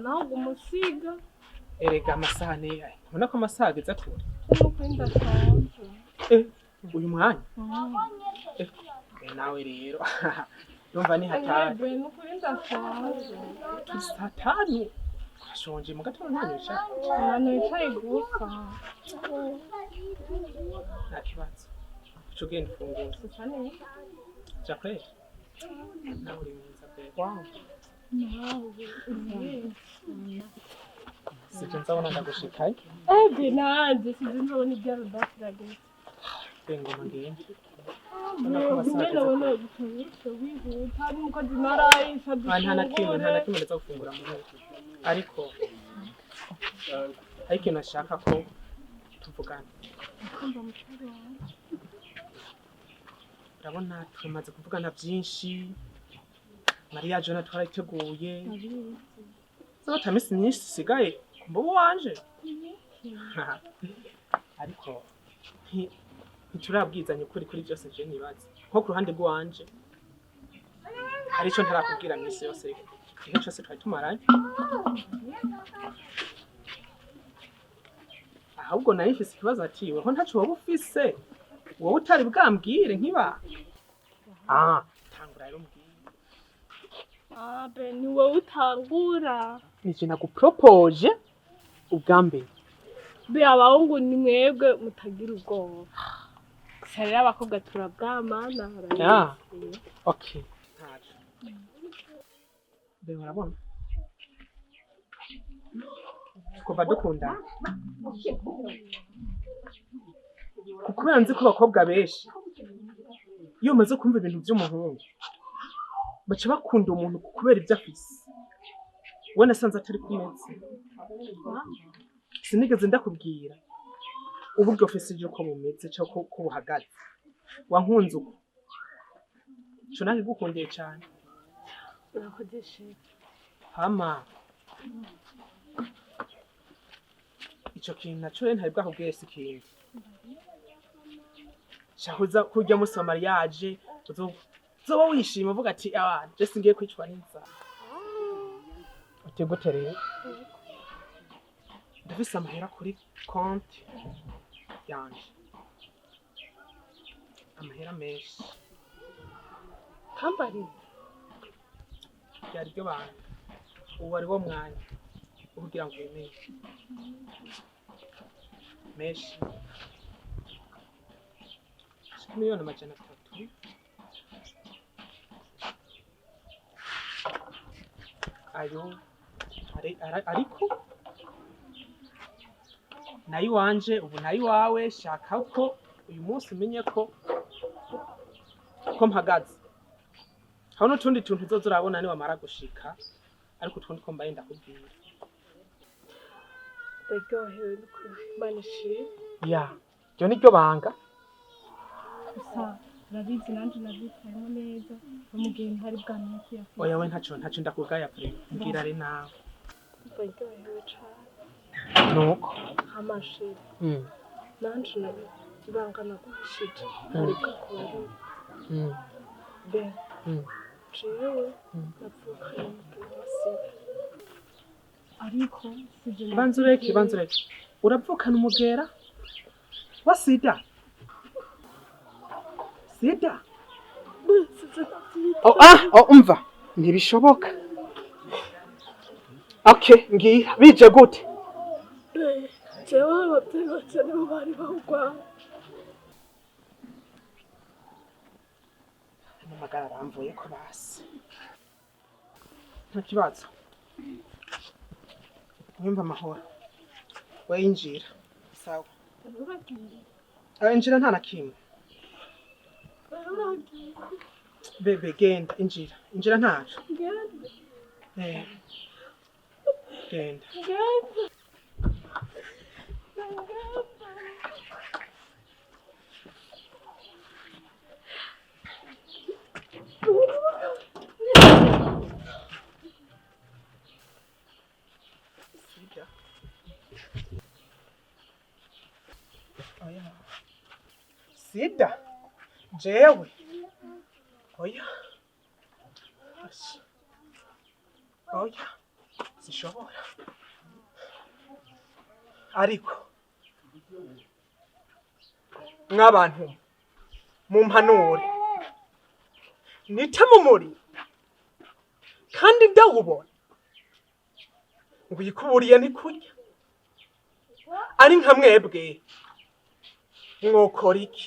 Naho umusiga. Erega amasaha ni ubona ko amasaha ageze kure. Nuko ndashonje. Eh, uyu mwanya. Eh, nawe rero ndumva ni hatari. Ebe, nukuri ndashonje. Saa tanu urashonje mu gatondo ntanyusha? Ahantu wicaye gusa. Nta kibazo, uca ugenda ufungura. Gusa neza. Jacques, nawe uri mwiza pe, wow. Nawe uri. Sivyo nzabona ndagushikaye. Ebe, nanjye sinzi nzabona ibya rudafirageze. Be ngoma ngende. Ubona ko amasaha Nyine ageze nabona kure. guturisha wihuta n'umukozi narayisha. Ah, nta na kimwe, nta na dufungure. kimwe ndaza gufungura mu ntebe, ariko hari ikintu ashaka ko tuvugana. Kumva musheri wanjye. Urabona tumaze kuvugana byinshi, mariage jona twarayiteguye. Ndabizi. Zota minsi myinshi isigaye ku mbubu wanje, ariko ntiturabwizanya ukuri kuri byose. Je nibaze nko ku ruhande rw'iwanje hari ico ntarakubwira misi yose, igihe cose twari tumaranye. Ahubwo nari mfise ikibazo ati weho ntaco woba ufise wowe utari bwambwire nkiba ah tangura rero mbwire. Ah, be ni wowe utangura. Nije nagupropoje ubwa mbere. Be, abahungu ni mwebwe mutagira ubwoba. Gusa rero abakobwa turabwamana. Ah. Okay, ntaco be urabona kuva dukundana, kubera nzi ko abakobwa benshi iyo bamaze kumva ibintu by'umuhungu baca bakunda umuntu kubera ibyo afise. We nasanze atari kumeze, sinigeze ndakubwira uburyo ufise ibyo uko bumeze cyangwa uko buhagaze. Wankunze uko ico nakigukundiye cyane. Urakoze chéri. Hama ico kintu naco rero ntari bwakubwiye, si ikindi shahuza kurya musi wa mariage uzoba wishima uvuga ati: "Ah, je singiye kwicwa n'inzara." Uti gute rero? Ndafise amahera kuri konti yanje, amahera menshi. Kambariye. Ryari ryo banga, ubu ari wo mwanya wo kugira ngo ubimenye. Menshi, ashika 300,000,000. Ayo ariko nayo iwanje ubu nayo iwawe. Shaka ko uyu munsi umenye ko mpagaze. Hari n'utundi tuntu uzoza urabona niwamara gushika, ariko utundi ko mbaye ndakubwira. Ndaryohewe n'ukuri, Imana ishimwe. Ya, ryo ni ryo banga. Gusa urabizi nanjye nabyitwayemo neza mu gihe ntari bwamenye ko uyafise. Oya we, ntaco ndakugaya pre, mbwira re nawe. Ndaryohewe cane. Nuko. Hama chéri, nanje nabi ibanga naguhishije ntari bwakubarire. Be, jewe navukanye umugera wa sida, ariko sije. Banza ureke, banza ureke. Uravukana umugera wa sida? Sida? Sije navyita. Oh, ah, oh, umva, ntibishoboka. Okay, ngira bije gute? Jewe abavyeyi banje nibo bari bawugwaye. Amagara aramvuye ko basi nta kibazo. Nyumva amahoro, we injira, sawa. Uragiye? Ah, injira, nta na kimwe. Uragiye? Bébé, genda, injira, injira, ntaco. Ngende? Eh, genda. Ngende, ngende. Sida? Oya, sida jewe? Oya. Asha. Oya, sishobora. Ariko mwabantu mumpanure, nite mu muriro kandi ndawubona ngo uyikuburiye ntikurya. Ari nka mwebwe mwokora iki?